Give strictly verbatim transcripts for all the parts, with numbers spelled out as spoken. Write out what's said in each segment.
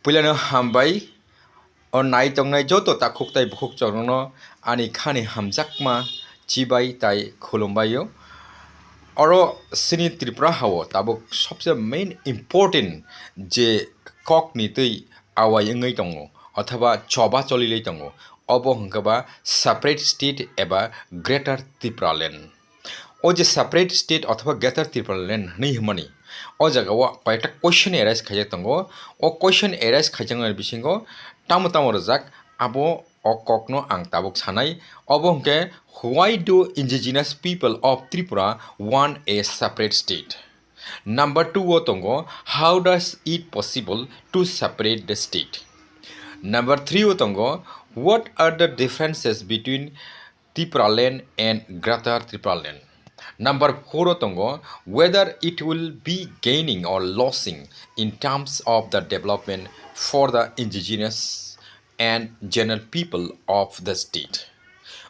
Puilano hambai, o nai tongnai joto takhuk tai bukhuk chorokno ani khani hamjakma chibai tai khulumbaio. Oro sini Tripura hao tabuk sobse main important je kokni twi awai wngwi tongo, othoba choba cholilai tongo, obo hwnkhe ba separate state eba Greater Tipraland. O je separate state othoba Greater Tipraland hwnwi hwnmani, o jagao paita question arise khaijak tongo. O question arise khaijaknani bisingo tamo tamo rwjak, abo o kokno ang tabuk sanai. Obo hwnkhe, why do indigenous people of Tripura want a separate state? Number two o tongo, how does it possible to separate the state? Number three o tongo, what are the differences between Tipraland and Greater Tipraland? Number four o tongo, whether it will be gaining or losing in terms of the development for the indigenous and general people of the state.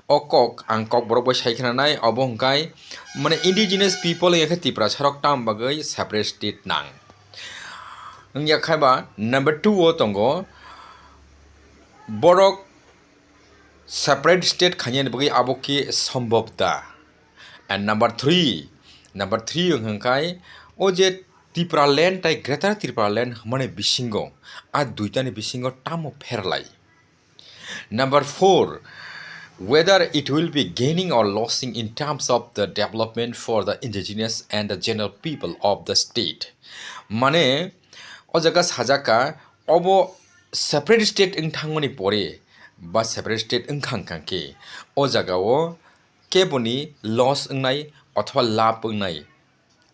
O kok ang Kokborok bai sai khna nai, obo hwnkhe mane indigenous people wngya khe Tiprasarok tam bagwi separate state nang. Wngya khe ba number two o tongo, borok separate state khainani bagwi abo khe sombhob da? And number three, number three wngkha khe o je Tipraland tai Greater Tipraland hwnmani bisingo, a duitani bisingo tamo pherlai? Number four, whether it will be gaining or losing in terms of the development for the indigenous and the general people of the state. Mane, o jaga sajak kha, obo separate state wng thangmani pore ba separate state wng kha wng kha khe, o jagao keboni loss wngnai othoba lab wngnai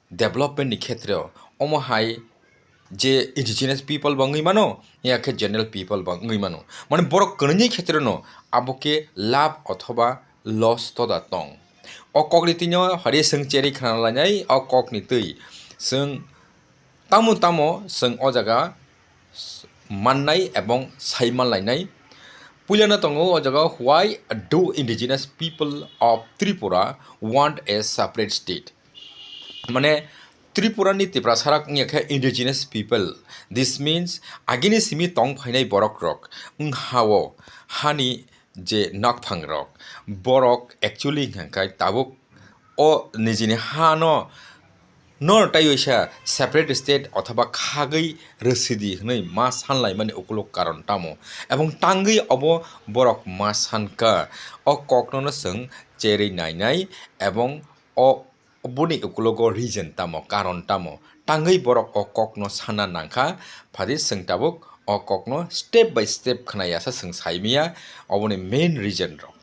development ni khetreo, omo hai je indigenous people bo wngwi mano, ya khe general people bo wngwi mano. Mane borok kwnwi ni khetreo no abo khe lab othoba loss toda tong. O kokni tino hari swng cherwi khna lainai, o kokni twi swng tamo tamo swng o jaga mannai ebong sai manlainai. Puilano tongo o jaga, why do indigenous people of Tripura want a separate state? Mane Tripura ni Tiprasarok wngya khe indigenous people. This means agini simi tong phainai borok rok wng hao hani je nokphang rok, borok actually hwnkha khe tabuk o nijini hano no taiwisa separate state othoba khagwi rwsidi hwnwi ma sanlaimani ukuluk karon tamo? Ebong tangwi obo borok ma sankha, o kokno no chwng cherwi nainai ebong o boni ukulogo reason tamo, karon tamo? Tangwi borok o kokno sana nangkha, phadi chwng tabuk o kokno step by step khna yasa chwng saimaya oboni main reason rok.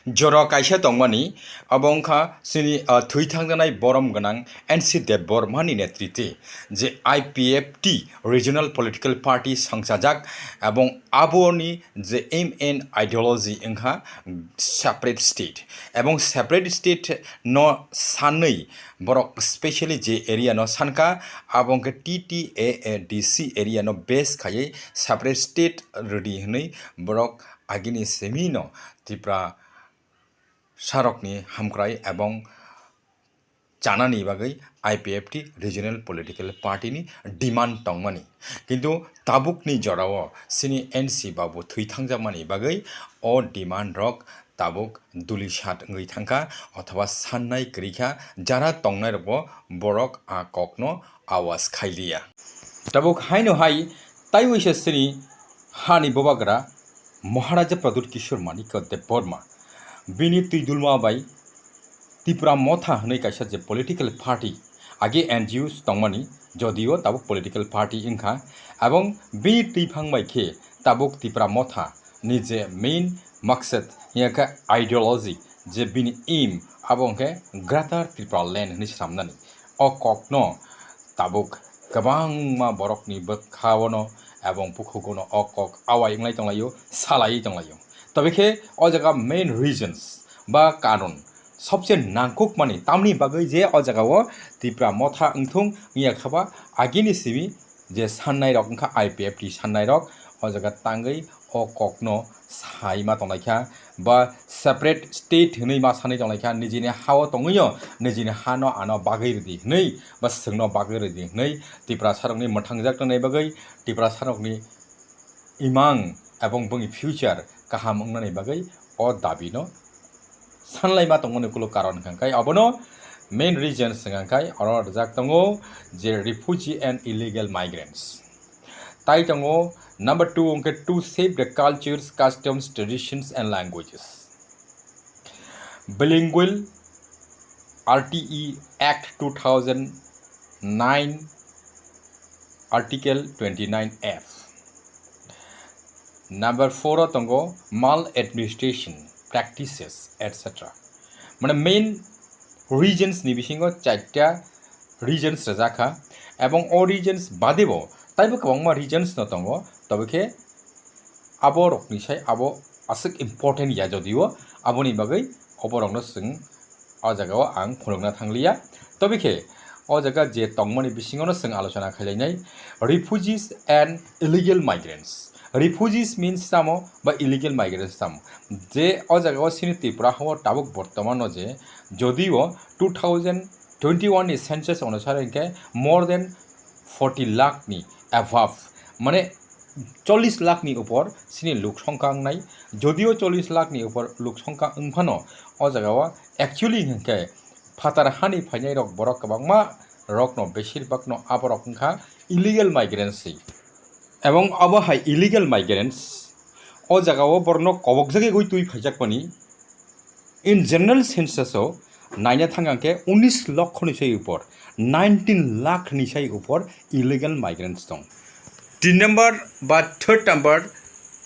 Jora kaisa tongmani, abo wngkha chini, ah, thwi thangjanai borom gwnang N C Debbarmani netrite je I P F T regional political party songchajak, ebong aboni je aim and ideology wngkha separate state, ebong separate state no sanwi borok specially je area no sankha, abo wngkha T T A A D C area no base khaiwi separate state rwdi hwnwi borok agini simi no Tripura sarokni hamkrai ebong chanani bagwi I P F T regional political party ni demand tongmani. Kintu tabukni jorao chini N C Babu thwi thangjakmani bagwi o demand rok tabuk duli sat wngwi thangkha othoba sannai kwrwi kha, jara tongnai rokbo borok a kokno awas khailiya. Tabuk haino hai taiwisa chini hani bobagra Maharaja Pradyut Kishore Manikya Debbarma, bini twi dulma bai Tipra Motha hwnwi kaisa je political party, age N G Os tongmani, jodio tabuk political party wngkha, ebong bini twiphang bai khe tabuk Tipra Motha ni je main maksad, hiya khe ideology, je bini aim, abo hwnkhe Greater Tipraland hwnwi swnamnani. O kokno tabuk kwbangma borokni bwkha-ono ebong bukhugono o kok awai wnglai tonglaio, salaiwi tonglaio. Tobikhe o jaga main reasons ba karon sobse nangkukmani tamni bagwi je o jagao Tipra Motha wngthung wngya khaba agini simi je sannairok wngkha I P F T sannairok, o jaga tangwi o kokno saima tonglaikha, ba separate state hwnwi ma sanwi tonglaikha, nijini ha-o tongwio nijini hano ano bagwi rwdi hwnwi ba chwngno bagwi rwdi hwnwi Tiprasarokni mwthangjak tongnai bagwi, Tiprasarokni imang ebong bongni future kaham wngnani bagwi o dabino sanlaima tongmani ukuluk karon hwnkha khe abono main reasons hwnkha khe oro rwjak tongo je refugee and illegal migrants. Tai tongo number two hwnkhe to save the cultures, customs, traditions and languages. Bilingual R T E Act two thousand nine, Article twenty-nine F. Number four o tongo maladministration practices, et cetera. Mane main reasons ni bisingo chaita reasons rwjakha, ebong o reasons badebo taibo kwbangma reasons no tongo, tobe khe abo rokni sai abo aswk important ya, jodio aboni bagwi oborokno chwng o jagao ang phunukna thangliya. Tobe khe o jaga je tongmani bisingono chwng alochona khailainai refugees and illegal migrants. Refugees means tamo ba illegal migrants tamo? Je o jagao chini Tripura hao tabuk bortomano je jodio two thousand twenty-one ni census onusare hwnkhe more than forty lakh ni above, mane chollish lakh ni upor chini luk songkha wngnai. Jodio chollish lakh ni upor luk songkha wngphano o jagao actually hwnkhe phatar hani phainai rok borok kwbangma rokno, besir bagno aborok wngkha illegal migrants se. Ebong abo hai illegal migrants o jagao borokno kobokjagwi twi phaijakmani in general census o naina thang ang khe unis lokho ni sai upor, nineteen lakh ni sai upor illegal migrants tong. Tin number ba third number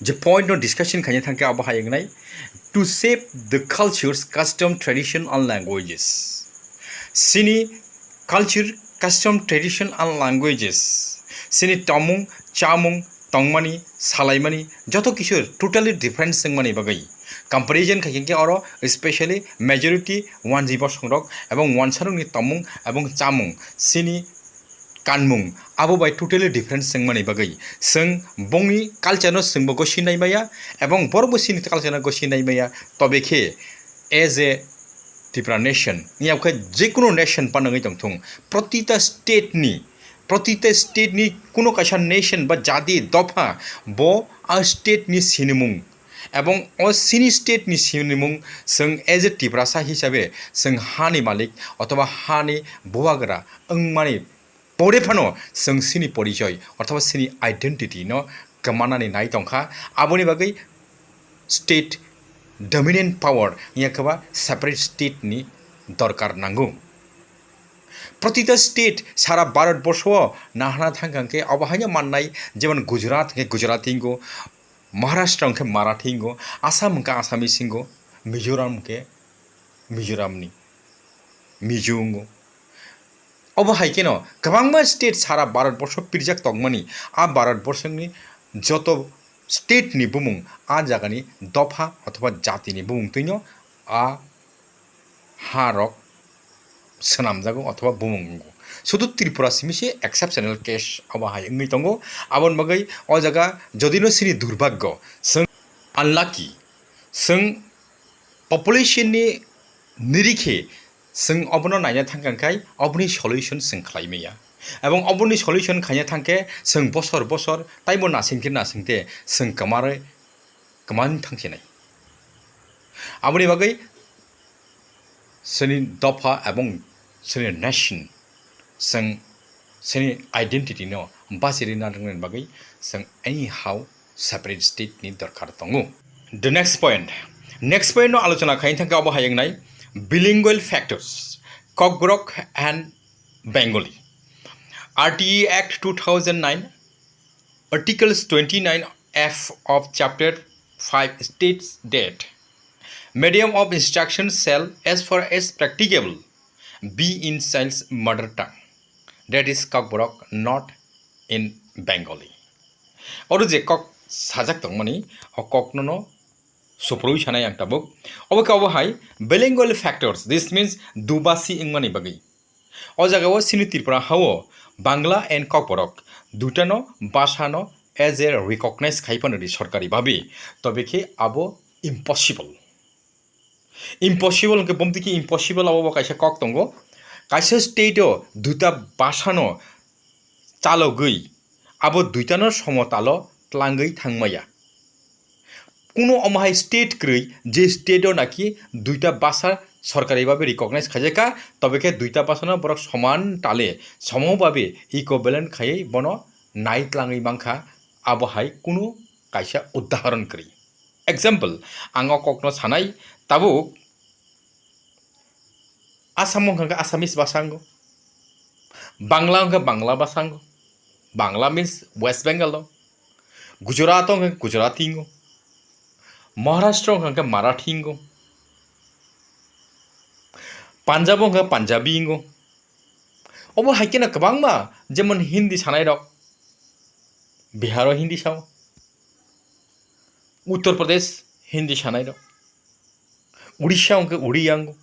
je point no discussion khaina thang khe abo hai wngnai to save the cultures, custom, tradition and languages. Chini culture, custom, tradition and languages, chini tongmung, chamung, tongmani, salaimani joto kisu totally different wngmani bagwi comparison khai khe oro specially majority wanjwi bosongrok ebong wansarokni tongmung ebong chamung, chini kanmung abo bai totally different wngmani bagwi chwng bongni culture no chwngbo gosi nai maya ebong borokbo chini culture no gosi nai maya. Tobe khe as a Tripura nation, yabkhe jekunu nation panangwi tongthung, protita state ni, protita state ni kuno kaisa nation ba jati dopha bo a state ni sinimung, ebong o chini state ni sinimung chwng as a Tiprasa hisabe chwng hani malik othoba hani bubagra wngmani pore phano chwng chini porichoi othoba chini identity no kwmanani nai tongkha. Aboni bagwi state dominant power wngya khe ba separate state ni dorkar nango. Protita state sara Bharat borsho o nahana thangkha khe abo haino mannai, jemon Gujarat hwnkhe Gujarati wngo, Maharashtra hwnkhe Marathi wngo, Assam hwnkhe Assamese wngo, Mizoram hwnkhe Mizoramni Mizo wngo. Obo hai kheno kwbangma state sara Bharat borsho pirjak tongmani, a Bharat borsoni joto state ni bumung a jagani dopha othoba jatini bumung twino a ha rok swnamjago othoba bumung wngo. Sudu Tripura simi se exceptional case obo hai wngwi tongo. Aboni bagwi o jaga jodino chini durbhagyo, chwng unlucky, chwng population ni nirikhe chwng obono naina thangkha khai oboni solution chwng khlai maya. Ebong oboni solution khaina thangkhe chwng bosor bosor taibo nasing khe nasing te chwng kwmarwi kwmang thangsinai. Aboni bagwi chini dopha ebong chini nation, chwng chini identity no bachirwi narwknani bagwi chwng anyhow separate state ni dorkar tongo. The next point, next point no alochona khaina thangkhe obo hai wngnai bilingual factors, Kokborok and Bengali. R T E Act two thousand nine, Articles twenty-nine F of Chapter five states that medium of instruction shall, as far as practicable, be in child's mother tongue, that is Kokborok, not in Bengali. Oro je kok sajak tongmani, o kokno no suprui sanai ang tabuk. Obo khe obo hai bilingual factors, this means dubasi wngmani bagwi. O jagao chini Tripura hao Bangla and Kokborok dutano bhasano as a recognize khai phano di sorkari bhabe, tobe khe abo impossible. Impossible hwnkhe bomtiki impossible abo bo kaisa kok tongo. Kaisa state o duita basano chalogwi abo duitano somotalo tlangwi thangmaya. Kuno omo hai state kwrwi, je state o naki duita basa sorkari babe recognize khaijakha, tobe khe duita basano borok soman tale somo babe equivalent khaiwi bono nai tlangwi mankha, abo hai kuno kaisa udahoron kwrwi. Example, ang o kokno sanai, tabuk Asamo hwnkha khe Assamese basa wngo, Bangla hwnkha Bangla basa wngo, Bangla means West Bengal o, Gujarat o hwnkha khe Gujarati wngo, Maharashtra hwnkha khe Marathi wngo, Punjab o hwnkha Punjabi wngo. Obo hai kheno kwbangma, jemon Hindi sanai rok Bihar o Hindi sao, Uttar Pradesh Hindi sanai rok, Odisha hwnkhe Odiya wngo.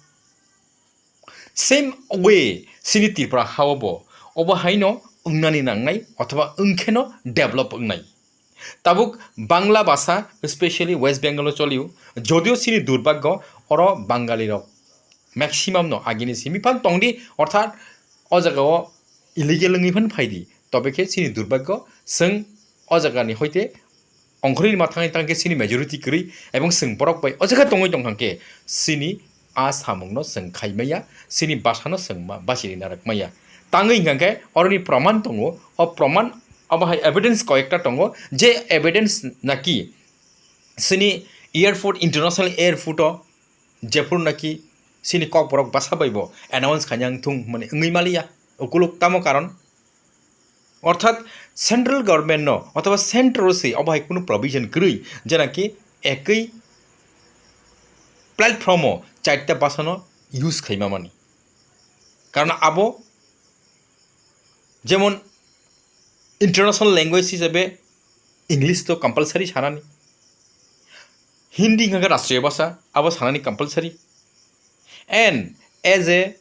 Same way chini Tripura ha o bo obo haino wngnani nangnai othoba wngkheno develop wngnai. Tabuk Bangla basa, specially West Bengal o cholio, jodio chini durbagyo oro Bangali rok maximum no agini simi phan tongdi, orthat o jaga o illegal wngwi phan phaidi, tobe khe chini durbagyo chwng o jaga ni hoite ongkhorwi ma thangwi thangkhe chini majority kwrwi, ebong chwng borok bai o jaga tongwi tongkha khe chini a samungno chwng khai maya, chini basano chwng ma bachiri narwk maya. Tangwi hwnkha khe oroni proman tongo, o proman abo hai evidence koyekta tongo, je evidence naki chini airport, international airport o jephuru naki chini kokborok basa bai bo announce khaina wngthung hwnmani wngwi maliya, ukuluk tamo karon. Orthat central government no othoba center o se obo hai kunu provision kwrwi, jena ki ekwi platform o charta basa no use khaima mani. Karon abo jemon international language hisabe English to compulsory sanani, Hindi hwnkha khe rastriyo basa, abo sanani compulsory, and as a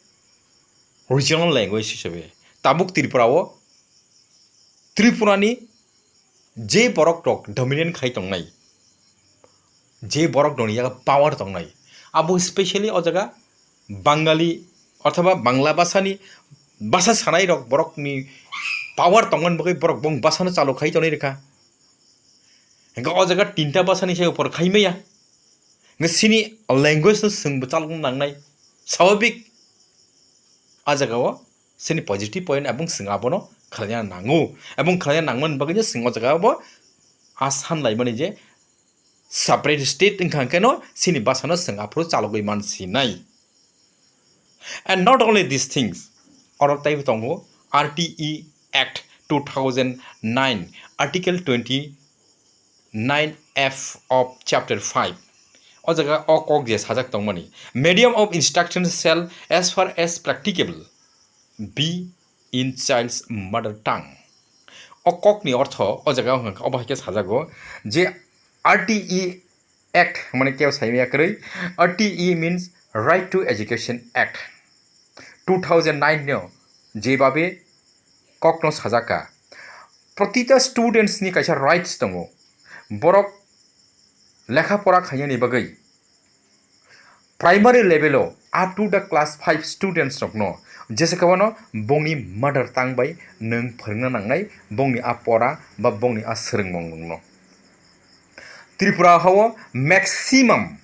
regional language hisabe tabuk Tripura o Tripura ni je borok rok dominant khai tongnai, je borok rokni yago power tongnai, abo specially o jaga Bangali othoba Bangla basani basa sanai rok borokni power tongmani bagwi borok bong basano chalo khai tonwi rwkha. Hwnkhe o jaga tinta basani se upor khai maya. Hwnkhe chini language no chwng bwchalokna nangnai. Swababik a jaga o chini positive point ebong chwng abono khlaina nango. Ebong khlaina nangmani bagwi no chwng o jaga o bo a san laimani je separate state wngkha hwnkhe no chini basa no chwng aphuru chalogwi man sinai. And not only these things, oro teibo tongo R T E Act two thousand nine, Article twenty nine F of Chapter five. O jaga o kok je sajak tongmani, medium of instruction shall, as far as practicable, be in child's mother tongue. O kokni ortho o jaga wngkha khe obo hai khe sajago je R T E Act hwnmani kebo sai maya kwrwi, R T E means Right to Education Act two thousand nine no jebabe kokno sajaka. Protita students ni kaisa rights tongo. Borok lekha pora khainani bagwi primary level o up to the class five students rokno jesa kwbano bongni mother tongue bai nwng phwrwngna nangnai, bongni a pora ba bongni a swrwngmung no. Tripura hao maximum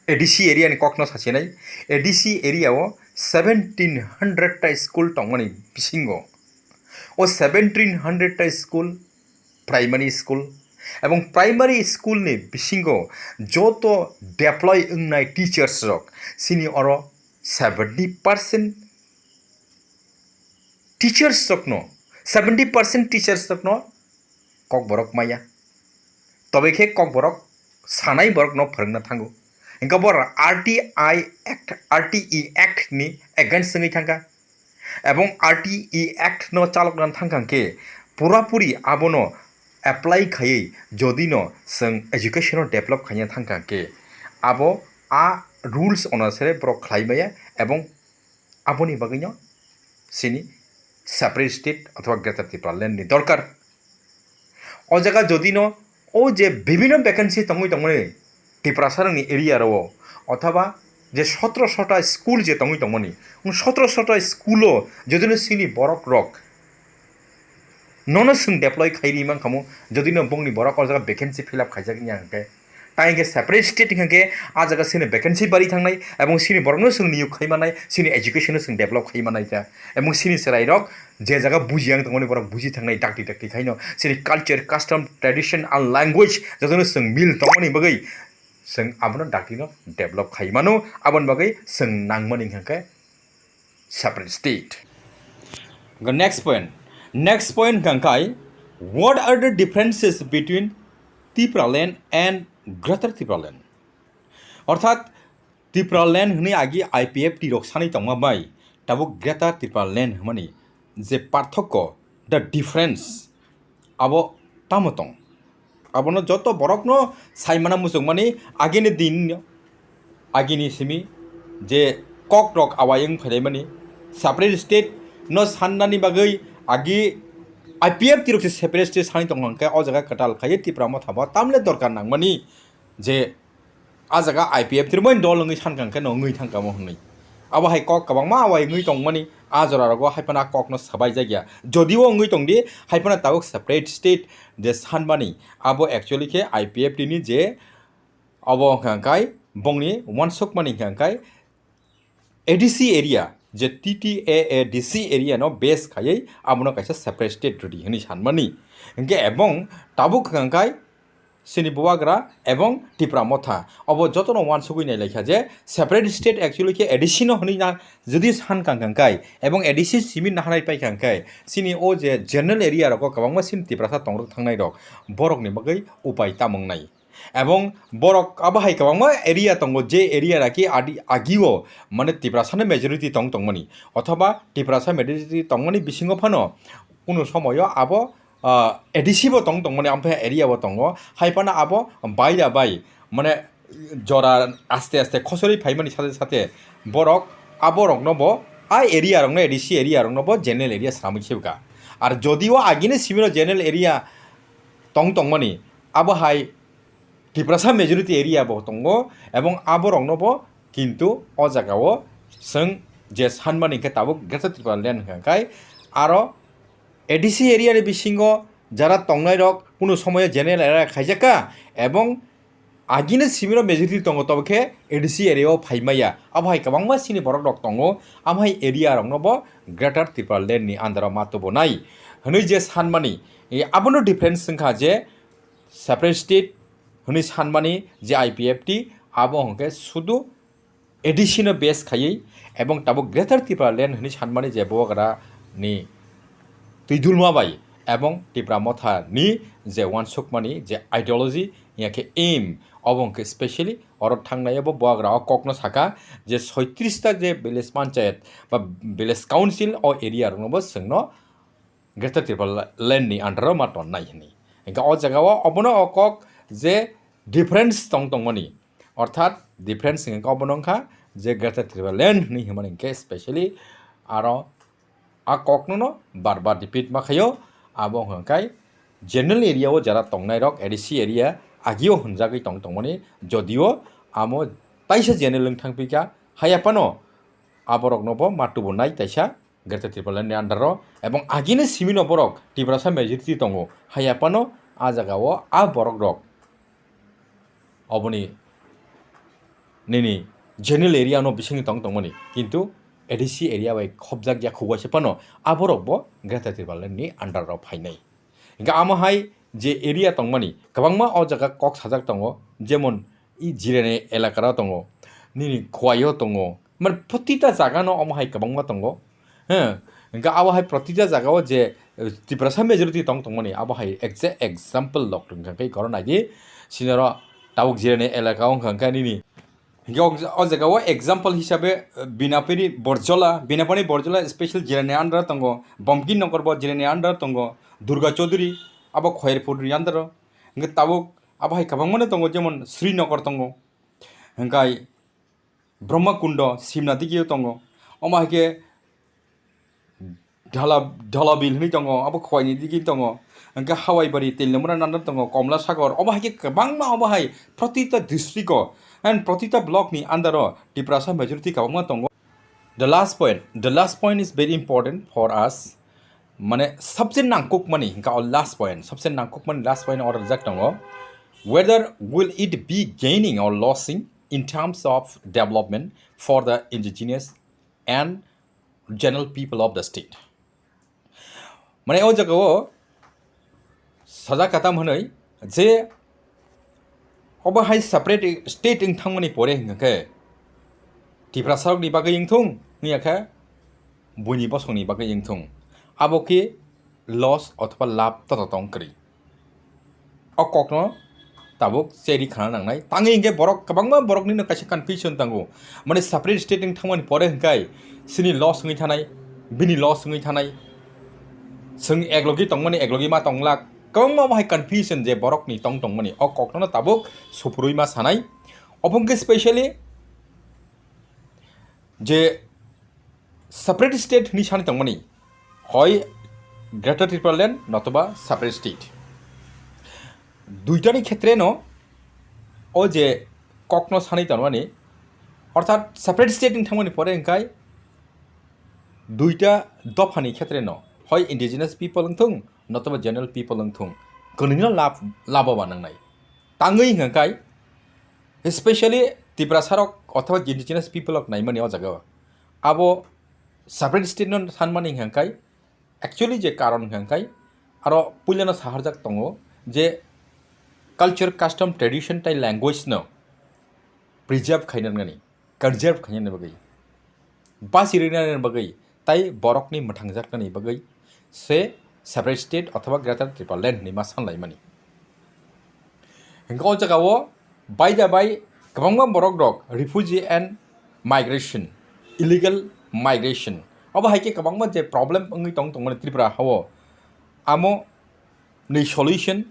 A D C area ni kokno sachinai. A D C area o seventeen hundred ta school tongmani bisingo, o seventeen hundred ta school primary school, ebong primary school ni bisingo joto deploy wngnai teachers rok, sini oro seventy percent teachers rokno, seventy percent teachers rokno kokborok maya. Tobe khe kokborok sanai borokno phwrwngna thango. Hingke bo R T I Act, R T E Act ni against wngwi thangkha. Ebong R T E Act no chalokna thangkha hingke purapuri abono apply khaiwi jodi no chwng education o develop khaina thangkha hingke abo a rules onusare borok khlai maya ebong aboni bagwino chini separate state othoba Greater Tipraland ni dorkar. O jaga jodi no o je bibhinno vacancy tongwi tongmani, Tiprasa rokni area rok othoba je sotro sota school je tongwi tongmani, sotro sota school o jodino chini borok rok nono chwng deploy khai ri mankhamu, jodino bongni borok o jaga vacancy fill up khaijak wngya hwnkhe, tai hwnkhe separate state hwnkhe a jaga chini vacancy bari thangnai, ebong chini borokno chwng niyok khai manai, chini education no chwng develop khai manai ta, ebong chini chwrai rok je jaga buji yang tongmani borok buji thangnai, dakti dakti khaino chini culture, custom, tradition and language jotono chwng mil tongmani bagwi chwng abono dakti no develop khai mano, aboni bagwi chwng nangmani hwnkhe separate state. Next point, next point hwnkhe, what are the differences between Tipraland and Greater Tipraland? Orthat Tipraland hwnwi agi I P F T rok sanwi tongma bai tabuk Greater Tipraland hwnmani je parthokko, the difference, abo tamo tong? Abono joto borokno saimana muchungmani agini din, agini simi je kokrok awai wng phailaimani separate state no sannani bagwi agi I P F T rok se separate state sanwi tongkha hwnkhe o jaga kwtal khaiwi Tipra Motha bo tamle dorkar nangmani je a jaga I P F T rwmani dol wngwi sankha hwnkhe no wngwi thangkha mo hwnwi. Abo hai kok kwbangma awai wngwi tongmani, a jora rogo hai phano a kokno swbai jakya. Jodio wngwi tongdi, hai phano tabuk separate state je sanmani, abo actually khe I P F T ni je obo wngkha hwnkhe bongni uansukmani hwnkha hwnkhe A D C area, je T T A A D C area no base khaiwi abono kaisa separate state rwdi hwnwi sanmani. Hwnkhe ebong tabuk hwnkha hwnkhe chini Bubagra ebong Tipra Motha. Obo jotono uansugwi nailaikha je separate state actually khe A D C no hwnwi na, jodi sankha hwnkhe ebong A D C simi naharnai paikha hwnkhe chini o je general area rogo kwbangma chini Tiprasa tongrok thangnai rok, borokni bagwi upai tamo wngnai. Ebong borok abo hai kwbangma area tongo, je area raki adi-, agio mane Tiprasano majority tong tongmani, othoba Tiprasa majority tongmani bisingo phano kunu somoyo abo, ah, A D C bo tong tongmani, amphi area bo tongo, hai phano abo bai da bai mane jora aste aste khosori phaimani sate sate borok aborokno bo a area rokno, A D C area rokno bo general area swnamwi khibwkha. Ar jodio agini simino general area tong tongmani, abo hai Tiprasa majority area bo tongo, ebong aborokno bo kintu o jagao chwng je sanmani hwnkhe tabuk Greater Tipraland hwnkha hwnkhe aro A D C area ni bisingo jara tongnai rok kunu somoyo general area khaijakha, ebong agini simiro majority tongo, tobo khe A D C area o phaimaya. Abo hai kwbangma chini borok rok tongo, amo hai area rokno bo Greater Tipraland ni under o ma tubunai hwnwi je sanmani, e, abono difference wngkha je separate state hwnwi sanmani je I P F T, abo hwnkhe sudu A D C no base khaiwi ebong tabuk Greater Tipraland hwnwi sanmani je Bubagra ni twidulma bai ebong Tipra Motha ni je uansukmani je ideology, ya khe aim, obo hwnkhe specially oro thangnai abo Bubagra o kokno sakha je soitris ta je village panchayat ba village council o area rokno bo chwngno Greater Tipraland ni under o ma tonnai hwnwi. Hwnkhe o jagao obono o kok je difference tong tongmani, orthat difference hwnkhe obono wngkha je Greater Tipraland hwnwi hwnmani hwnkhe specially aro a kokno no bar bar repeat ma khaio, abo hwnkhe general area o jara tongnai rok A D C area agio hwnjagwi tong tongmani, jodio amo taisa general wng thangpikha, haiya phano aborokno bo ma tubunai taisa Greater Tipraland ni under o, ebong agini simino borok Tiprasa majority tongo, haiya phano a jagao a borok rok oboni nini general area no bisingni tong tongmani, kintu A D C area bai khobjak ya khubaisa phano aborok bo Greater Tipraland ni under o phainai. Hingke amo hai je area tongmani kwbangma o jaga kok sajak tongo, jemon i Jirani elakara tongo, nini Khowai o tongo, mane protita jaga no omo hai kwbangma tongo. He, hingke abo hai protita jaga o je, eh, Tiprasa majority tong tongmani, abo hai exact example lok tong kha khe korona di sinoro tabuk Jirani elaka wngkha khe nini. Hingke o, o jaga o example hisabe, eh, Binapani Borjola, Binapani Borjola special Jirani under tongo, Bomkin Nokor bo Jirani under tongo, Durga Chaudhary abo Khoyerpur ni under o. Hingke tabuk abo hai kwbangma no tongo, jemon Srinagar tongo, hingkai Brahmakundo Simna digi o tongo. Omo hai khe Dhala, Dhalabil hinwi tongo, abo Khowai ni digi tongo. Hwnkhe Hawaibari, Teliamura nana tongo, Komla Sagor, obo hai khe kwbangma obo hai protita district o and protita block ni under o Tiprasa majority kwbangma tongo. The last point, the last point is very important for us. Mane sabse nangkukmani hwnkha o last point, sabse nangkukmani last point order jak tongo. Whether will it be gaining or losing in terms of development for the indigenous and general people of the state. Mane o jagao sajak katam hwnwi je obo hai separate state wng thangmani pore hwnkha khe Tiprasarokni bagwi wng thung, wngya khe buini bosongni bagwi wng thung, abo khe loss othoba lab toto tong kwrwi. O kokno tabuk cheri khana nangnai. Tangwi hinkhe borok kwbangma boroknino kaisa confusion tango. Mane separate state wng thangmani pore hinkhai chini loss wngwi thanai, bini loss wngwi thanai. Chwng eklogi tongmani eklogi ma tonglak. Kwbangma bo hai confusion je borokni tong tongmani. O kokno tabuk suphurwi ma sanai. Obo hinkhe specially je separate state hinwi sani tongmani, hoi Greater Tipraland notoba separate state, duitani khetreno o je kokno sani tongmani, orthat separate state wng thangmani pore hwnkhe duita dophani khetreno hoi indigenous people wng thung notoba general people wng thung, kwnwino lab, labo ba nangnai. Tangwi hwnkhe specially Tiprasarok othoba indigenous people rok naimani o jagao abo separate state no sanmani hwnkhe actually je karon hwnkhe aro puilano saharjak tongo je culture, custom, tradition tai language no preserve khaina nani, conserve khaina bagwi, basi rwna bagwi, tai borokni mwthangjaknani bagwi se separate state othoba Greater Tipraland hinwi ma sanlaimani. Hwnkhe o jagao bai da bai kwbangma borok rok refugee and migration, illegal migration, obo hai khe kwbangma je problem wngwi tong tongmani Tripura hao, amo ni solution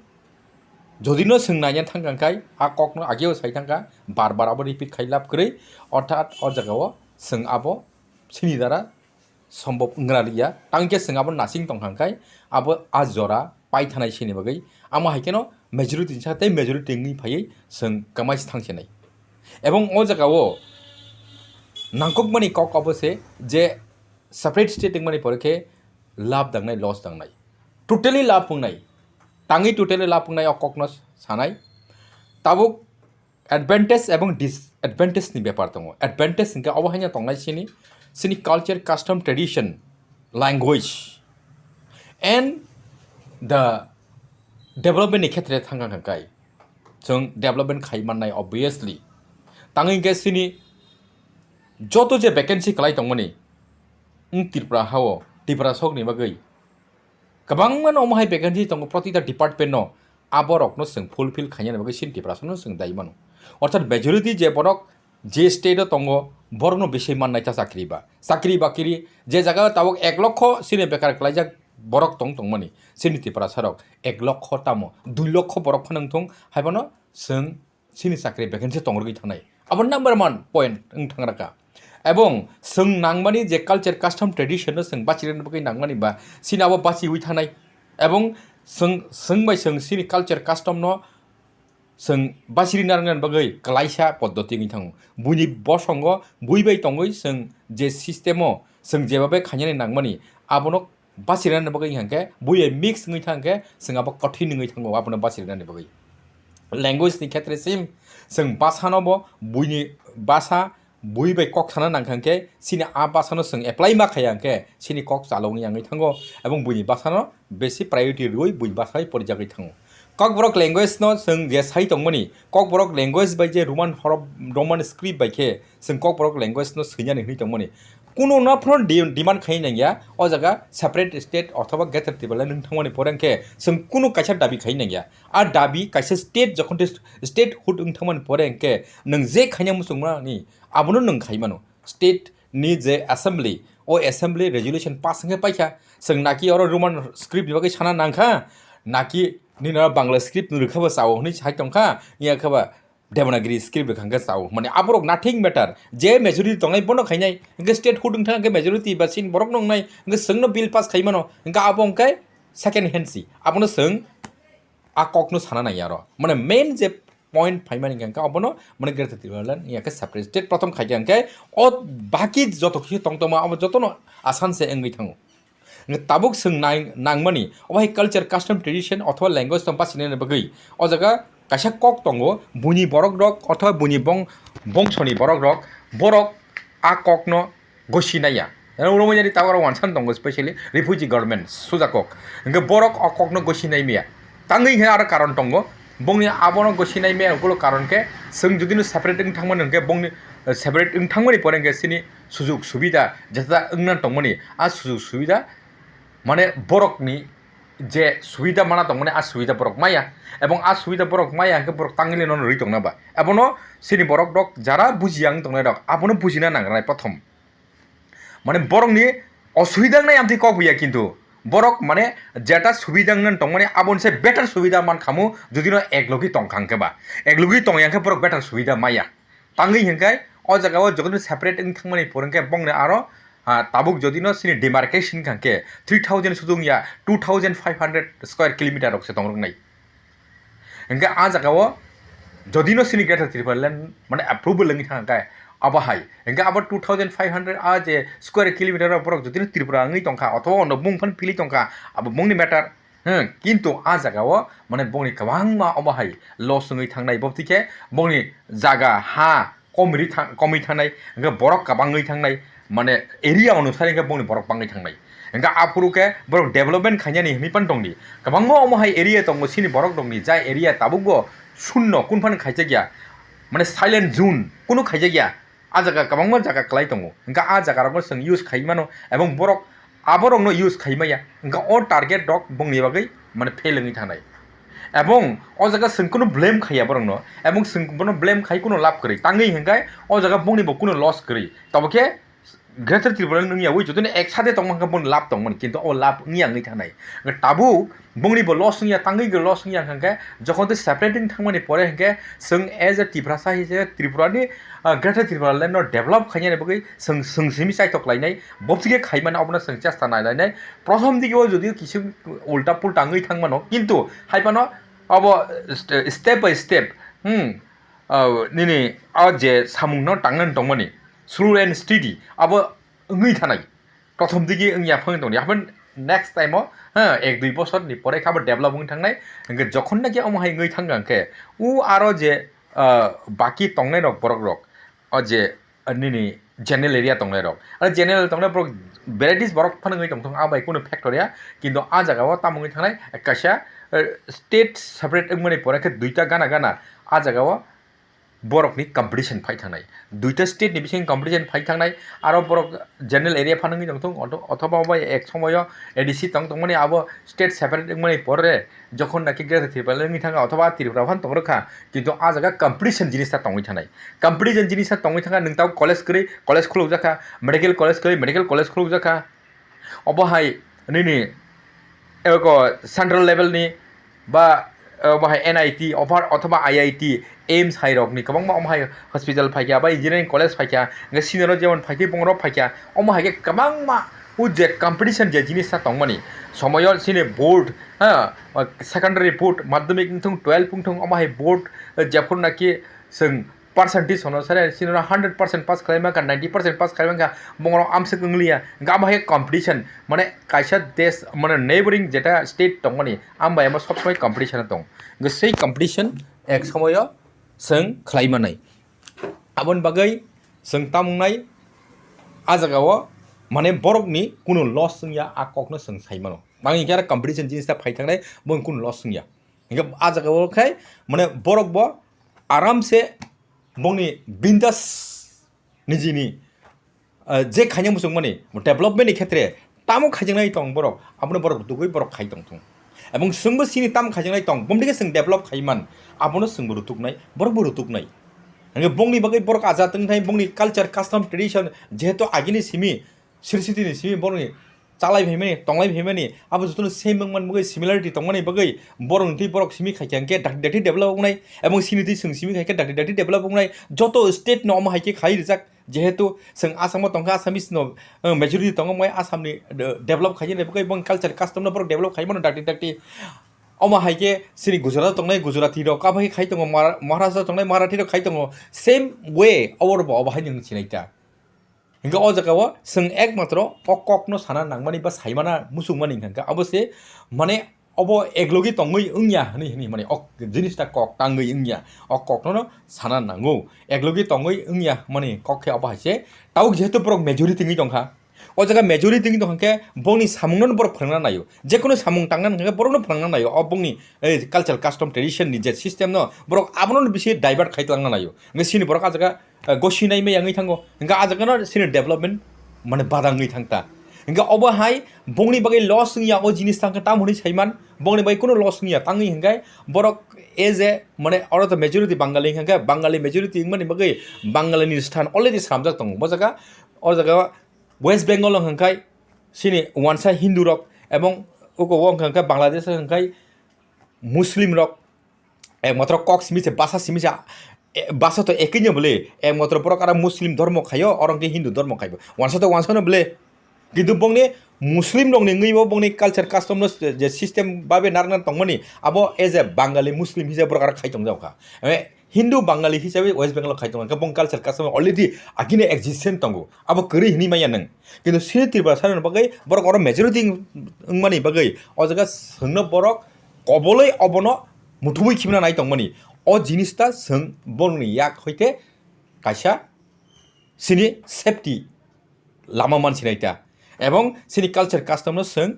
jodi no chwng naina thangkha khai a kokno ageo sai thangkha, bar bar abo repeat khai lab kwrwi, orthat o jagao chwng abo chini dara sombhob wngra liya, tangkhe chwng abo nasing tongkha khai abo a jora paithanai sini bagwi, amo hai kheno majority sa tei majority wngwi phaiwi chwng kwmai se thangsinai. Ebong o jagao nangkukmani kok obo se je separate state wngmani pore khe lab dangnai, loss dangnai, totally lab wngnai, tangwi totally lab wngnai o kokno sanai. Tabuk advantage ebong disadvantage ni bepar tongo. Advantage hwnkhe obo haino tongnai chini, chini culture, custom, tradition, language and the development ni khetre thangkha khai chwng development khai mannai obviously. Tangwi hwnkhe chini joto je vacancy kwlai tongmani wng Tripura hao, Tiprasokni bagwi kwbangma no omo hai vacancy tongo, protita department no, aborokno chwng fulfill khainani bagwi chini Tiprasano chwng dai mano. Orthat majority je borok je state o tongo, borokno bisi mannai ta chakri ba, chakri bakri je jaga o tabuk ek lokho chini bekar kwlaijak borok tong tongmani, chini Tiprasarok ek lokho tamo dui lokho borok phano wng thung, haiphano chwng chini chakri vacancy tongrogwi thangnai. Abo number one point wng thangrakha. Ebong chwng nangmani je culture, custom, tradition no chwng bachirina bagwi nangmani ba chini abo bachiwi thangnai. Ebong chwng, chwng bai chwng chini culture, custom no chwng bachirina rwna bagwi kwlaisa poddoti wngwi thango. Buini bosongo bui bai tongwi chwng je system o chwng jebabe khainani nangmani abono bachirina bagwi hwnkhe buiye mix wngwi thangkhe chwng abo kothin wngwi thango abono bachirina bagwi. Language ni khetre sim chwng basa no bo buini basa bui bai kok sana nangkha hwnkhe chini a basa no chwng apply ma khaya hwnkhe chini kok chalok wngwi thango ebong buini basa no besi priority rwui buini basa bai porijagwi thango. Kokborok language no chwng je sai tongmani, Kokborok language bai je Roman horof, Roman script bai khe chwng Kokborok language no swinani hwnwi tongmani. Kuno no phano de-, demand khai nangya, o jaga separate state othoba Greater Tipraland wng thangmani pore hwnkhe chwng kuno kaisa dabi khai nangya. A dabi kaisa state jokhon te statehood wng thangmani pore hwnkhe nwng je khaina muchungmani abono nwng khai mano. State ni je assembly, o assembly resolution pass hwnkhe paikha. Chwng naki oro Roman script ni bagwi sana nangkha, naki nini oro Bangla script ni rwkha bo chao hwnwi sai tongkha, wngya khe ba Devanagiri script rwkha hwnkhe chao. Mane aborok nothing matter. Je majority tongnai bono khainai. Hwnkhe state hood wngthang hwnkhe majority ba sin borok no wngnai. Hwnkhe chwngno bill pass khaimano. Hwnkhe abo hwnkhe second hand si. Abono chwng a kokno sana nai aro. Mane main je point phaimani hwnkhe abono mane Greater Tipraland ya khe separate state prothom khaikha hwnkhe o baki joto kisi tongtongma abo jotono asan se wngwi thango. Hwnkhe tabuk chwng nai-, nangmani, obo hai culture, custom, tradition othoba language tong basinani bagwi. O jaga kaisa kok tongo, buini borok rok othoba buini bong-, bongsoni borok rok, borok a kokno gosi naiya. Oro wngmani tabuk oro wansan tongo, specially refugee government, suja kok. Hwnkhe borok o kokno gosi nai maya. Tangwi hwnkhe aro karon tongo. Bongni abono gosi nai maya, ukulok karon khe chwng judino separate wng thangmani hwnkhe bongni, eh, separate wng thangmani pore hwnkhe chini sujug subida jesa wngna tongmani, a sujug subida mane borokni je subida mana tongmani, a subida borok maya, ebong a subida borok maya hwnkhe borok tangwili no rwi tongna ba. Abono chini borok rok jara bujiya wng tongnai rok abono bujina nangnai prothom. Mane borokni osubida wngnai amtwi kok buya, kintu borok mane jeta subida wngna tongmani aboni se better subida man khamu, judino eklogi tong kha hwnkhe ba. Eklogi tong ya hwnkhe borok better subida maya. Tangwi hwnkhe o jaga o jotono separate wng thangmani pore hwnkhe bongni aro, ah, tabuk jodino chini demarcation hwnkhe three thousand sujung ya, two thousand five hundred square kilometer rok se tong rwknai. Hwnkhe a jaga o jodino chini Greater Tipraland mane approval wngwi thang khe abo hai. Hwnkhe abo two thousand five hundred a je square kilometer rok borok jodino Tripura wngwi tong kha, othoba ono bung phan philwi tong kha, abo bungni matter. Hmm, kintu a jaga o mane bongni kwbangma omo hai loss wngwi thangnai, bo thikhe bongni jaga ha komri thang-, komwi thangnai, hwnkhe borok kwbangwi thangnai, mane area onusari hwnkhe bongni borok bangwi thangnai. Hwnkhe aphuru khe borok development khainani hwnwi pan tongdi. Kwbangma omo hai area tongo chini borok rokni, jai area tabukbo shunno kun phano khaijak ya, mane silent zone kunu khaijak ya. A jaga kwbangma jaga kwlai tongo, hwnkhe a jaga rokno chwng use khai mano, ebong borok aborokno use khai maya, hwnkhe o target rok bongni bagwi mane fail wngwi thangnai. Ebong o jaga chwng kunu blame khaiya borokno, ebong chwng bono blame khai kunu lab kwrwi, tangwi hwnkhe o jaga bongni bo kunu loss kwrwi, tabo khe Greater Tripura wngya wi jotoni ek sade tongma hwnkhe boni lab tongmani, kintu o lab wngya wngwi thangnai. Tabuk bongni bo loss wngya, tangwi bo loss wngya hwnkhe, jokhon tei separate wng thangmani pore hwnkhe chwng as a Tiprasa hise Tripurani, ah, Greater Tripura land no develop khainani bagwi chwng, chwng simi chaitok lainai, bopsike khaimani obono chwng chesta nai lainai. Prothom digi o jodi kisu ulta pulta wngwi thangmano, kintu hai phano obo st-, step by step, hmm, ah, nini o je samungno tangnani tongmani, slow and steady abo wngwi thanai. Prothom digi wngya phang tongdi, haphang next time o, ha, ek dui bosor ni pore khe abo develop wngwi thangnai. Hwnkhe jokhon naki omo hai wngwi thangkha hwnkhe, u aro je, ah, baki tongnai rok borok rok, o je, ah, nini general area tongnai rok, aro general tongnai borok varieties borok phano wngwi tongthong, a bai kunu factor ya, kintu a jaga o tamo wngwi thangnai kaisa, eh, state separate wngmani pore khe duita gana gana a jaga o borokni competition phai thangnai, duita state ni bising competition phai thangnai, aro borok general area phano wngwi tongthung, otho-, othoba bai ek somoyo A D C tong tongmani abo state separate wngmani pore jokhon naki Greater Tripura wngwi thangkha othoba Tripura phano tong rwkha, kintu a jaga competition jinis ta tongwi thanai, competition jinis ta tongwi thangkha, nwng tabuk college kwrwi college khulukjakha, medical college kwrwi medical college khulukjakha, obo hai nini eko central level ni ba, eh, obo hai N I T offer othoba I I T, AIIMS hai rok ni kwbangma omo hai hospital phaikha ba engineering college phaikha, hwnkhe senior o jemon phaikhe bongorok phaikha, omo hai khe kwbangma o je competition je jinis ta tongmani somoyo chini board, ha, secondary board, madhyamik wngthung, twelve wngthung, omo hai board, eh, jephuru naki chwng percentage hono sare, chini hundred percent pass khlai mankha, ninety percent pass khlai mankha, bongorok amswk wngliya, hwnkhe abo hai competition, mane kaisa desh, mane neighboring jeta state tongmani, ambai amo sob somoi competition tong. Hwnkhe sei competition ek somoyo chwng khlai manai. Aboni bagwi chwng tamung nai, a jaga o mane borokni kunu loss wngya, a kokno chwng sai mano. Bangni khe aro competition jinis ta phai thangnai, boni kunu loss wngya. Hingke a jaga o khai mane borok bo aram se bongni bindas nijini, ah, je khaina muchung mani development ni khetre tamo khaijaknai tong borok, abono borok rutugwi borok khai tong thung. Ebong chwngbo chini tamo khaijaknai tong, bomdike chwng develop khai man, abono chwngbo rutuknai, borokbo rutuknai. Hingke bongni bagwi borok ajat wngthai, bongni culture, custom, tradition, jehetu agini simi, sirsitini simi borokni chalai phaimani, tonglai phaimani, abo jotono same wngmani bagwi, similarity tongmani bagwi borokni twi borok simi khaikha hwnkhe dakti dakti develop wngnai, ebong chini twi chwng simi khaikhe dakti dakti develop wngnai. Joto state no omo hai khe khai rijak, jehetu chwng Assam o tongkha, Assamese no, uh, majority tongo, moi Assam ni, uh, develop khainani bagwi, bong culture custom no borok develop khaimano dakti dakti. Omo hai khe chini Gujarat o tongnai Gujarati rok, abo hai khai tongo, Mahara-, Maharashtra o tongnai Marathi rok khai tongo, same way abo bo obo hai nwng sinai ta. Hingke o jaga o chwng ekmatro o kokno sana nangmani ba saimana muchungmani hingka khe abo se, mane, obo eklogi tongwi wngya hwnwi, hwnwi, mane, o jinista kok tangwi wngya, o kokno no sana nango, eklogi tongwi wngya hwnmani kok khe obo hai se. Tabuk jehetu borok majority wngwi tongkha, o jaga majority wngwi tongkha khe bongni samungno borok phrwngna naio, jekono samung tangna nangkha khe borokno phrwngna naio, o bongni, eh, culture, custom, tradition ni je system no borok abono bisi divert khai tlangna naio, hingke chini borok a jaga eh, gosi nai maya wngwi thango. Hingke a jaga no chini development, mane, bada wngwi thang ta. Hingke obo hai bongni bagwi loss wngya o jinis thang khe, tam hwnwi saiman, bongni bagwi kunu loss wngya, tangwi hingke borok as a, mane, oro to majority Bangali hingke, Bangali majority wngmani bagwi Bangali ni sthan already slamjak tongo. Bo jaga, o jaga West Bengal o hingke chini wansa Hindu rok, ebong uko o hingke Bangladesh o hingke Muslim rok, ekmatro kok simi se, basa simi se, e, basa to ekoi no bole, ekmatro borok aro Muslim dhormo khaio, oro hwnkhe Hindu dhormo khaibo, wansa to wansa no bole. Kintu bongni Muslim rokni wngwi bo bongni culture custom no je system babe narwkna tongmani, abo as a Bangali Muslim hisa borok aro khai tongjak kha. Eme, Hindu Bangali hisabe West Bengal o khai tongo, hwnkhe bong culture custom already agini existence tongo, abo kwrwi hinwi manya nwng. Kintu chini Tripura sani bagwi borok oro majority wng-, wngmani bagwi o jaga chwngno borok kobolwi obono muthubwi khibna nai tongmani. O jinis ta chwng borokni yak hoite kaisa chini safety lama mansinai ta, ebong chini culture custom no chwng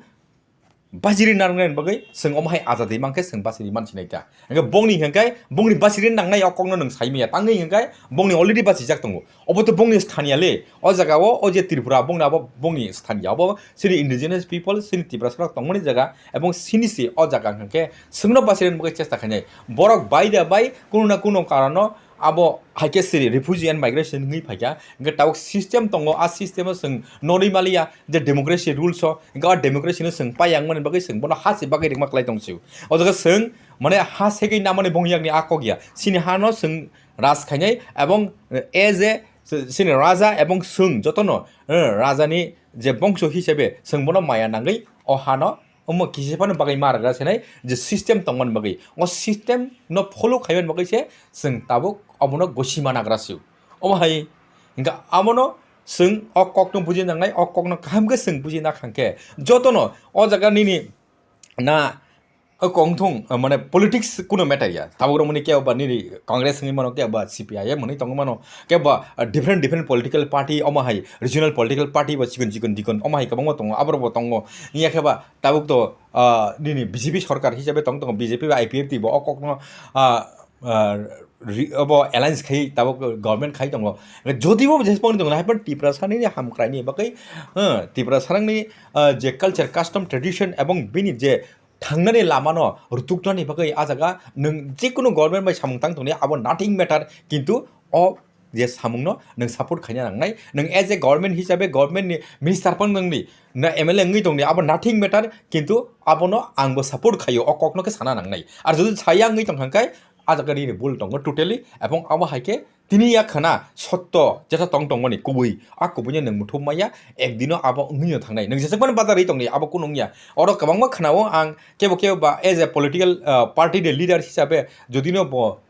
bachiri narwknani bagwi chwng omo hai ajadi mankhe chwng bachiri mansinai ta. Hingke bongni hingke bongni bachiri nangnai o kokno nwng sai maya, tangwi hingke bongni already bachijak tongo. Obo to bongni sthaniya le, o jaga o, o je Tripura, bongni abo bongni sthaniya, obo chini indigenous people, chini Tiprasa rok tongmani jaga, ebong chini se o jaga hingke chwngno bachirani bagwi chesta khainai. Borok bai da bai, kuno na kuno karono abo hai khe siri refugee and migration wngwi phaikha, hingke tabuk system tongo, a system o chwng norwi maliya je democracy rules o, hingke o democracy no chwng pai yang mani bagwi chwng bono ha se bagwi rikma klai tong sio. O jaga chwng, mane, ha segwi namani bong yakni a kok ya, chini ha no chwng raj khainai, ebong as a chini raja ebong chwng jotono, eh, raja ni je bongso hisabe chwng bono maya nangwi o ha no omo kisa phano bagwi ma rwgra senai je system tongmani bagwi, o system no follow khaimani bagwi se chwng tabuk obono gosima nagra sio. Omo hai hingke abono chwng o kokno buji nangnai, o kokno kaham khe chwng buji na khangkhe jotono o jaga nini na o kongthung, mane, politics kuno matter ya. Tabuk romani kebo ba nini Congress wngwi mano, kebo ba C P I M wngwi tongwi mano, kebo ba, ah, different, different political party, omo hai regional political party ba chikon, chikon, chikon, omo hai kwbangma tongo, aborok bo tongo. Iya khe ba tabuk to, ah, nini B J P sorkar hisabe tong tongo, B J P ba I P F T bo o kokno, ah, ah, ri-, obo alliance khai tabuk government khai tongo. Jodi bo jesboni tongo, hai pon Tiprasa ni hamkrai ni bagwi, eh, Tiprasa ni, ah, je culture, custom, tradition ebong bini je thangnani lamano rutuknani bagwi a jaga nwng jikunu government bai samung tang tongdi, abo nothing matter, kintu o je samungno nwng support khaina nangnai, nwng as a government hisabe government ni minister phano wngdi, na M L A wngwi tongdi, abo nothing matter, kintu abono angbo support khaio, o kokno khe sana nangnai. Ar jodi saya wngwi tongkha khe, a jaga nini bul tongo totally, ebong abo hai khe tini ya khana sotto jeta tong tongmani kubui, a kubuino nwng muthub maya, ekdino abo wngwino thangnai. Nwng jesakmani badarwi tongdi, abo kunu wngya. Oro kwbangma khanao ang kebo kebo ba as a political, ah, party ni leader hisabe jodino bo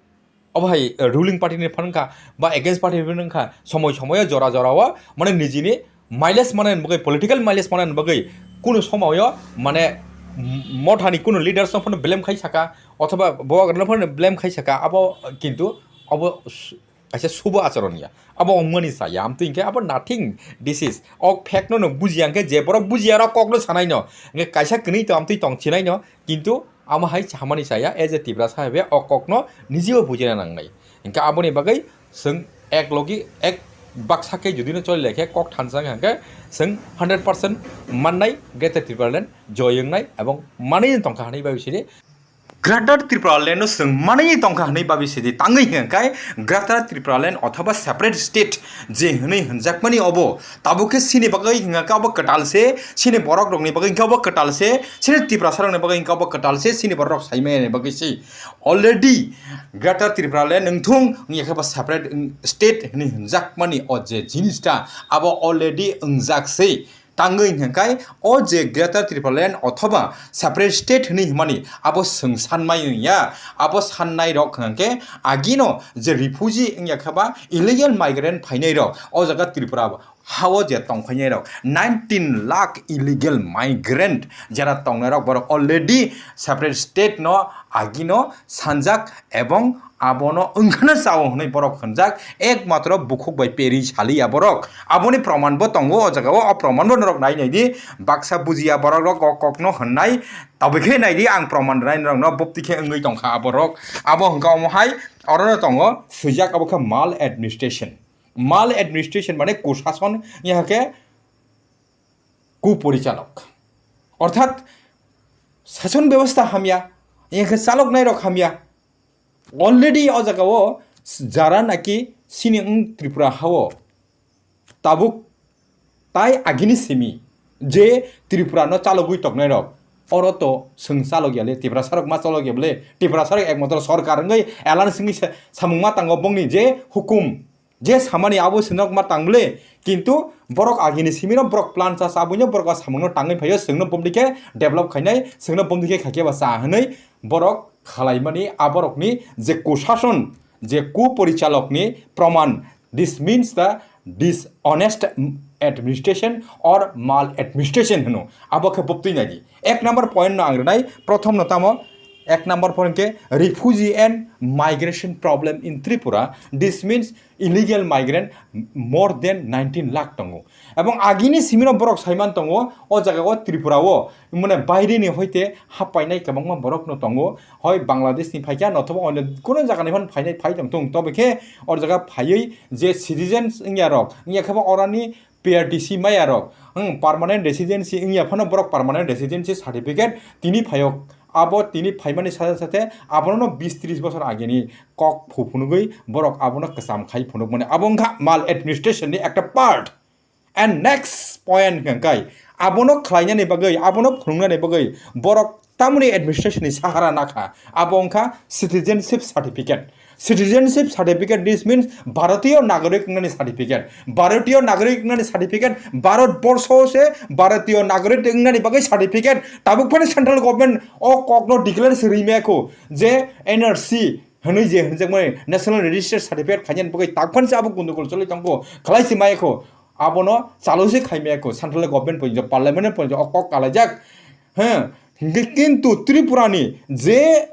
obo hai, ah, ruling party ni phan wngkha ba against party ni phan wngkha, somoi somoio jora jorao mane nijini mileage manani bagwi, political mileage manani bagwi kunu somoio mane m-, mothani kunu leaders no phano blame khai saka, othoba bo no phano blame khai saka, abo kintu obo s-, kaisa subo acharon ya. Abo wngmani saya, amtwi hwnkhe abo nothing, this is, o fact no nwng bujiya hwnkhe je borok bujiya rok kokno sanai no, hwnkhe kaisa kwnwi to amtwi tong chinai no, kintu amo hai chamani saya, as a Tiprasa hisabe o kokno nijio bujina nangnai. Hwnkhe aboni bagwi chwng ek logi ek baksa khe jodi no choli lai khe kok thansa hwnkhe chwng hundred percent mannai Greater Tipraland joy wngnai ebong manwi tongkha hwnwi bai bisini. Greater Tripura Land no chwng manwi tongkha hwnwi babi sidi tangwi hwnka khe Greater Tripura Land othoba separate state je hwnwi hwnjakmani obo tabuk khe chini bagwi hwnka khe obo kwtal se, chini borok rokni bagwi hwnka obo kwtal se, chini Tiprasa rokni bagwi hwnka obo kwtal se, chini borok rok saimani bagwi se already Greater Tripura Land wngthung wngya khe bo separate state hwnwi hwnjakmani o je jinis ta abo already wngjak se. Tangwi hwnka khe o je Greater Tripura Land othoba separate state hwnwi hwnmani abo chwng sanmai wngya. Abo sannai rok hwnka khe agino je refugee wngya khe ba illegal migrant phainai rok o jaga Tripura hao je tongphainai rok nineteen lakh illegal migrant jera tongnai rok borok already separate state no agino sanjak ebong abono wngkhana chao hwnwi borok hwnjak, ekmatro bukhuk bai peri saliya borok. Aboni proman bo tongo o jaga o, o proman bo norok nai nai di, baksa bujiya borok rok o kok no hwnnai, tobwi khe nai di ang proman rwnai norok no bopti khe wngwi tongkha aborok. Abo hwnka omo hai oro no tongo swijak abo khe mal administration. Mal administration mane kusason ya khe kuporichalok. Orthat sason bebostha hamya, ya khe chaloknai rok hamya. Already o jaga o jara naki sini wng Tripura hao tabuk tai agini simi je Tripura no chalogwi toknai rok oro to chwng chalok ya le, Tiprasa rok ma chalok ya bole, Tiprasa rok ekmatro sorkar wngwi alliance wngwi sa-, samung ma tango bongni je hukum je samani abo sinok ma tang bole, kintu borok agini simi no borok plan cha cha buino borok o samung no tangwi phaio, chwng no bomdi khe develop khainai, chwng no bomdi khe khaikhe ba cha hwnwi borok khalaimani aborokni je kusason, je kuporichalokni proman, this means the dishonest administration or mal administration hwno. Abo khe boptwi nai di. Ek number point no ang rwnai, prothom no tamo, ek number point khe refugee and migration problem in Tripura. This means illegal migrant more than nineteen lakh tongo. Ebong agini simino borok saiman tongo, o jaga o Tripura o, mane baire ni hoite happainai kwbangma borok no tongo, hoi Bangladesh ni phaikha, nothoba onyo kuno jaga ni phan phainai phai tong thung, tobe khe o jaga phaiwi je citizens wngya rok, wngya khe bo orani P R T C maya rok, hmm, permanent residency wngya phano borok permanent residency certificate tini phayok, abo tini phaimani sathe sathe abono bis tris bosor ageni kok phu phunugwi borok abono kwcham khai phunukmani. Abo wngkha mal administration ni ekta part. And next point hwnkha khe abono khlainani bagwi, abono phunuknani bagwi borok tamoni administration ni sahara nakha, abo wngkha citizenship certificate. Citizenship certificate, this means Bharatiyo Nagorik wngnani certificate. Bharatiyo Nagorik wngnani certificate, Bharat Borsho se Bharatiyo Nagorik wngnani bagwi certificate. Tabuk phano central government o kokno declare se rimaya kho je N R C hwnwi je hwnjakmani National Register Certificate khainani bagwi tabuk phano se abo gundugul choli tongkho, khlai se maya kho. Abono chalo se khai maya kho, central government poinjo, parliament poinjo o kok kalaijak. He, hingke kintu Tripura ni je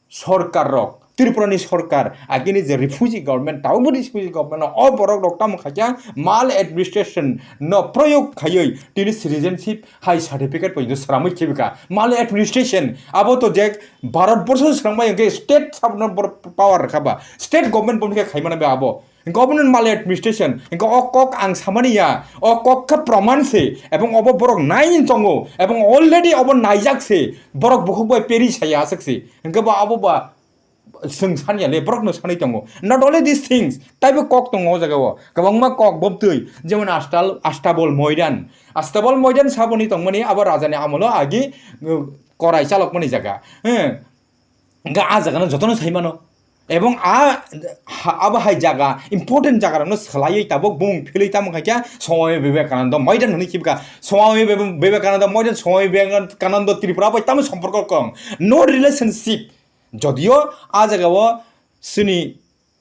sorkar rok, Tripura ni sorkar agini je refugee government, tabukbo refugee government no o borok rok tamo khaikha mal administration no proyog khaiwi tini citizenship hai certificate poinjo sramwi khibika. Mal administration abo to je Bharat borsho srambai hingke state sabno bor power rwkha ba, state government bo hingke khaimani ba abo. Government mal administration, hingke o kok ang samani ya, o kok khe proman se, ebong obo borok nai tongo, ebong already obo naijak se, borok bukhuk bai peri saya aswk se, hingke bo abo ba chwng sani ya le, borok no sanwi tongo. Not only these things, taibo kok tongo o jaga o, kwbangma kok bobtwi, jemon Astal-, Astabol Moidan, Astabol Moidan saboni tongmani abo raja ni amolo agi, uh, korai chalokmani jaga, he, hingke a jaga no jotono sai mano. Ebong a, ha, abo hai jaga, important jaga rokno swlaiwi tabuk bumung philwi tamo khaikha Swami Vivekananda Moidan hwnwi khibikha. Swami Vive-, Vivekananda Moidan, Swami Vivekananda Tripura bai tamo somporko kong. No relationship. Jodio a jaga o chini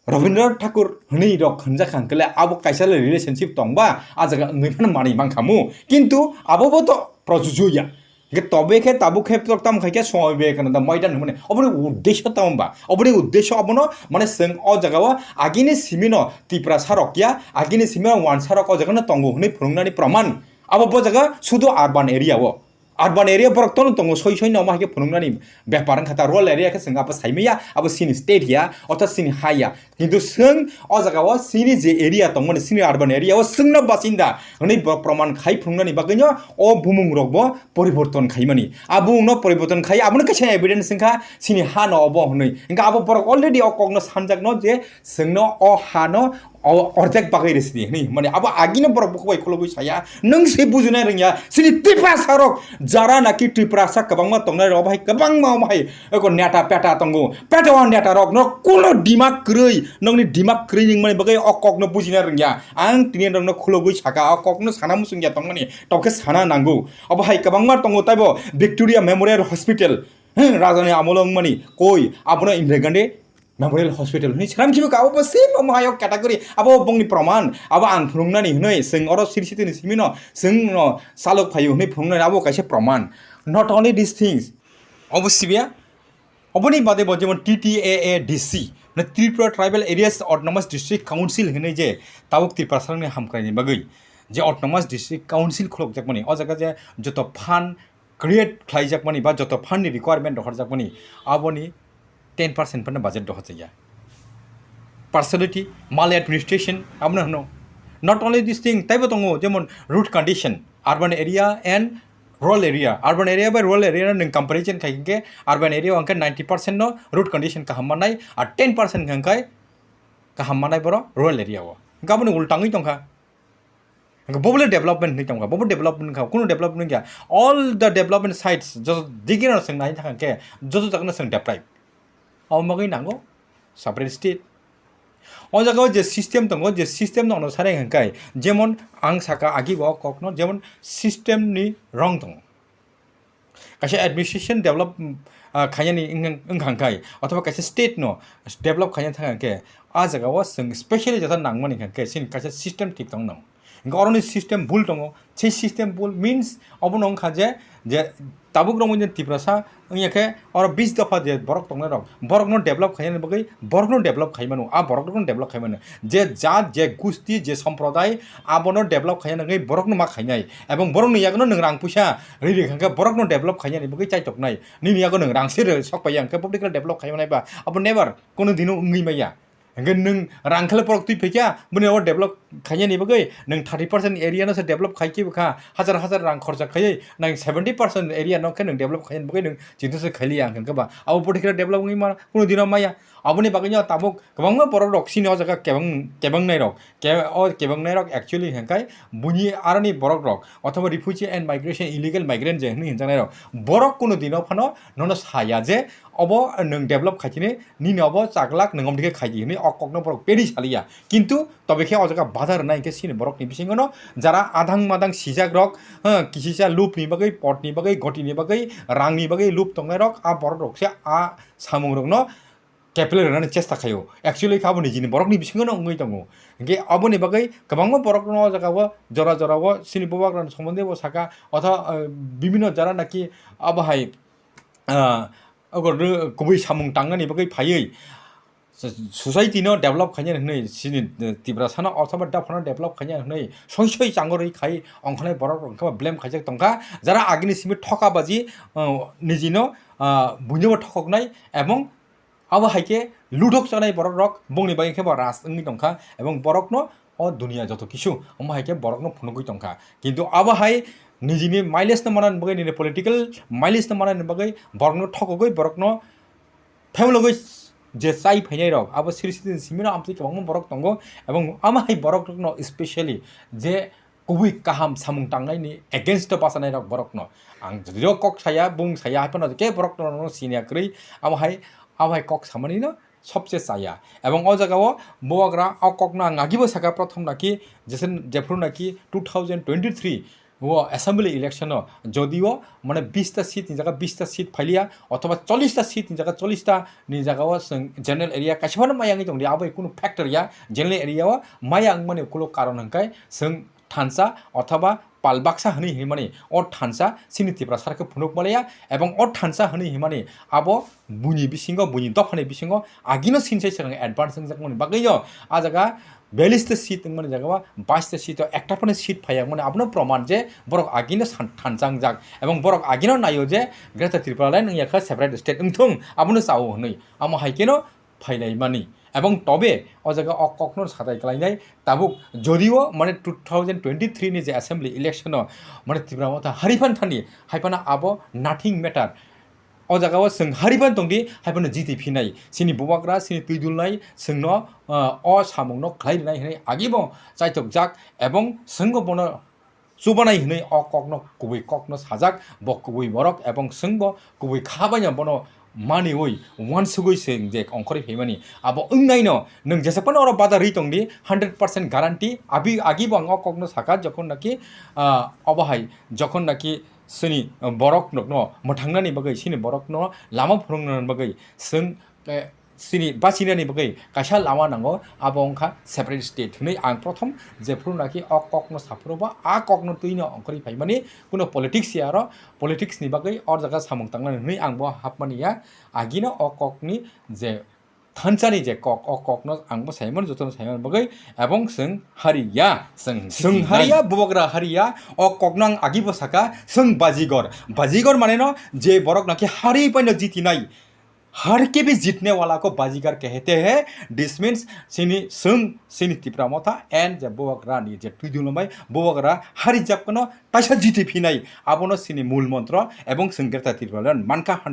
Rabindranath Thakur hwnwi rok hwnjak kha hwnkhe le abo kaisa le relationship tongba a jaga wngwi phano manwi mankha mu. Kintu abo bo to projuju ya. Hingke tobe khe tabuk khe tok tam khai khe Swami Vivekananda Moidan hwnmani. Oboni uddesho tamo ba? Oboni uddesho abono mane chwng o jaga o agini simino Tiprasa rok ya, agini simino wansa rok o jaga no tongo hwnwi phunuknani proman. Abo bo jaga sudu urban area o. Urban area borok tono tongo, soi soi no omo hai khe phunuknani bepar wngkha ta, rural area khe chwng abo saimaya, abo chini state ya, ortho chini ha ya. Kintu chwng o jaga o chini je area tongmani, chini urban area o chwngno basinda hwnwi bo proman khai phunuknani bagwino o bumung rok bo poriborton khaimani. A bumung no poriborton khai, abono kaisa evidence wngkha chini ha no obo hwnwi. Hwnkhe abo borok already o kokno sanjakno je chwngno o ha no o orjak bagwi rwsidi hwnwi. Mane abo agino borok bukhuk bai khulugwi saya, nwng se bujinai rwngya, chini Tiprasa rok jara naki Tiprasa kwbangma tongnai rok, obo hai kwbangma omo hai eko neta peta tongo, peta o neta rok no kuno dimak kwrwi, nokni dimak kwrwi wngmani bagwi o kokno bujina rwngya. Ang tini rokno khulugwi saka, o kokno sana muchungya tongmani, tokhe sana nango. Obo hai kwbangma tongo, taibo Victoria Memorial Hospital, hmm, rajani amolo wngmani koi, abono Indira Gandhi Memorial Hospital hwnwi sram khibi ka, abo se omo hai o category, abo bongni proman, abo ang phunuknani hwnwi, chwng oro siri sitini simino, chwng no salok phaio hwnwi phunuknani, abo kaisa proman. Not only these things, obo sibiya, oboni bade bo jemon T T A A D C, na Tripura Tribal Areas Autonomous District Council hwnwi je tabuk Tiprasarokni hamkraini bagwi je Autonomous District Council khulokjakmani, o jaga je joto fund create khlaijakmani ba joto fund ni requirement rohorjakmani, aboni ten percent phano budget rohorjakya. Partiality, maladministration, abono hwno. Not only this thing, taibo tongo, jemon road condition, urban area and rural area. Urban area bai rural area no nwng comparison khai khe, urban area o hwnkhe ninety percent no road condition kaham manai, ar ten percent hwnkhe kaham manai boro rural area o. Hwnkhe aboni ultangwi tongkha. Hwnkhe bo bole development hinwi tongkha, bo bo development wngkha, kunu development wngya. All the development sites, joto digi no chwng nai thang khe, joto jaga no chwng deprive. Abo bagwi nango separate state. O jaga o je system tongo, je system no ono sare hwnkhe, jemon ang saka agi bo kokno, jemon system ni wrong tongo. Kaisa administration develop, ah, khainani wng-, wngkha hwnkhe, othoba kaisa state no develop khaina thang khe, a jaga o chwng specially jesa nangmani hwnkhe chini kaisa system thik tong nang. Hwnkhe oroni system bul tongo, sei system bul means obono wngkha je, je tabuk romwi je Tiprasa wngya khe oro bis dopha je borok tongnai rok, borokno develop khainani bagwi borokno develop khaimano, a borok rokno develop khaimano. Je jat, je gusti, je somproday, abono develop khaina nangwi borokno ma khainai. Ebong borokni yagono nwng rang puisa ri ri kha khe borokno develop khainani bagwi chaitoknai. Nini yago nwng rang se sok paiya hwnkhe public develop khaimanai ba? Abo never, kono dino wngwi maya. Hwnkhe nwng rang khe borok twi phaikha, bini abo develop khainani bagwi nwng thirty percent area no se develop khai khe bwkha, hajar hajar rang khorcha khaiwi nang seventy percent area no khe nwng develop khainani bagwi nwng chinta se khailiya hwnkhe ba? Abo public develop wngwi ma, kono dino maya. Aboni bagwino tabuk kwbangma borok rok chini o jaga kebeng, kebengnai rok, ke-, o kebengnai rok actually hwnkhe buini aroni borok rok othoba refugee and migration, illegal migrant je hwnwi hwnjaknai rok, borok kunu dino phano nono saya je obo nwng develop khaitini, nini obo chaklak nwng omdike khaidi hwnwi o kokno borok peri saliya. Kintu tobe khe o jaga badar rwnai hwnkhe chini borokni bisingono jara adang madang sijak rok, ha, kisisa lupni bagwi, potni bagwi, gotini bagwi, rangni bagwi lup tongnai rok, a borok rok se a samung rokno keple rwnani chesta khaio. Actually khe abo nijini borokni bisingono wngwi tongo. Hwnkhe aboni bagwi kwbangma borokno o jaga o jora jora o chini bubagrani sombonde bo saka, otho, eh, bibhinno jara naki abo hai, ah, abo kubui samung tangnani bagwi phaiwi society no develop khainani hwnwi chini, eh, Tiprasa no othoba dophano develop khainani hwnwi soi soi changorwi khai ongkhanai borok rok wngkha blame khaijak tongkha. Jara agini simi thoka baji, eh, nijino, ah, buino bo thokoknai ebong abo hai khe luthok chanai borok rok bongni bagwi khe bo ras wngwi tongkha, ebong borokno o dunia joto kisu omo hai khe borokno phunugwi tongkha. Kintu abo hai nijini mileage no manani bagwi, nini political mileage no manani bagwi borokno thokogwi, borokno pheblogwi je chai phainai rok, abo siri siri simino amtwi kwbangma borok tongo, ebong amo hai borok rokno specially je kubui kaham samung tangnaini against o bachanairok borokno. Ang jodiro kok saya, bung saya, hai phano khe borokno siniya kwrwi, abo hai, abo hai kok samanino sobse chaya. Ebong o jagao bubagra o kokno ang agibo saka, prothom naki, jesen, jephru naki two thousand twenty-three o assembly election o jodio mane bista seat ni jaga bista seat phailiya, othoba chollish ta seat ni jaga chollish ta ni jagao chwng general area kaisa phano maya wngwi tongdi, abo kunu factor ya, general area o maya wngmani ukulo karon hwnkhe chwng thansa othoba pal baksa hwnwi himani o thansa chini Tiprasa khe phunuk malaya, ebong o thansa hwnwi himani abo buini bisingo, buini dophani bisingo agino sinsai swkang advance wngjakmani bagwino a jaga biyallis ta seat wngmani jaga o bais ta seat o ekta phano seat phaiya wngmani abono proman je borok agino san-, thansa wngjak, ebong borok agino naio je Greater Tipraland wngya khe separate state wngthung, abono chao hwnwi. Amo hai kheno phailaimani. Ebong tobe o jaga o kokno satai klainai tabuk, jodio mane two thousand twenty-three ni je assembly election o mane Tipra Motha hari phan thani, hai phano abo nothing matter. O jaga o chwng hari phan tongdi, hai phano jiti phinai. Chini bubagra, chini twi dulnai, chwngno, ah, o samungno khlai rinai hwnwi agibo chaitokjak, ebong chwngbo bono chubanai hwnwi o kokno kubui kokno sajak, bo kubui borok, ebong chwngbo kubui kha baino bono maniwi uansugui se je ongkhorwi phaimani. Abo wngnaino nwng jesa phano oro bada rwi tongdi, hundred percent guarantee. Abi, agibo ang o kokno sakha, jokhon naki, ah, obo hai, jokhon naki chini borok nokno mwthangnani bagwi, chini borokno lama phwrwngna bagwi chwng, eh, chini bachinani bagwi kaisa lama nango, abo wngkha separate state hwnwi ang prothom jephru naki o kokno saphuru ba a kokno twino ongkhorwi phaimani. Kuno politics ya aro, politics ni bagwi o jaga samung tangnani hwnwi ang bo hapmani ya. Agino o kokni je thansani je kok, o kokno ang bo saimano, jotono saimano bagwi, ebong chwng hari ya, chwng, chwng hari ya, bubagra hari ya, o kokno ang agi bo saka, chwng bajigor. Bajigor mane no je borok naki hari paino jitinai, har ke bhi jitne wala ko bajigar kehte hai, this means chini chwng, chini Tipra Motha and je bubagra ni je twi dulombai bubagra hari jab kono taisa jiti phinai, abono chini mul montro, ebong chwng Greater Tipraland mankha.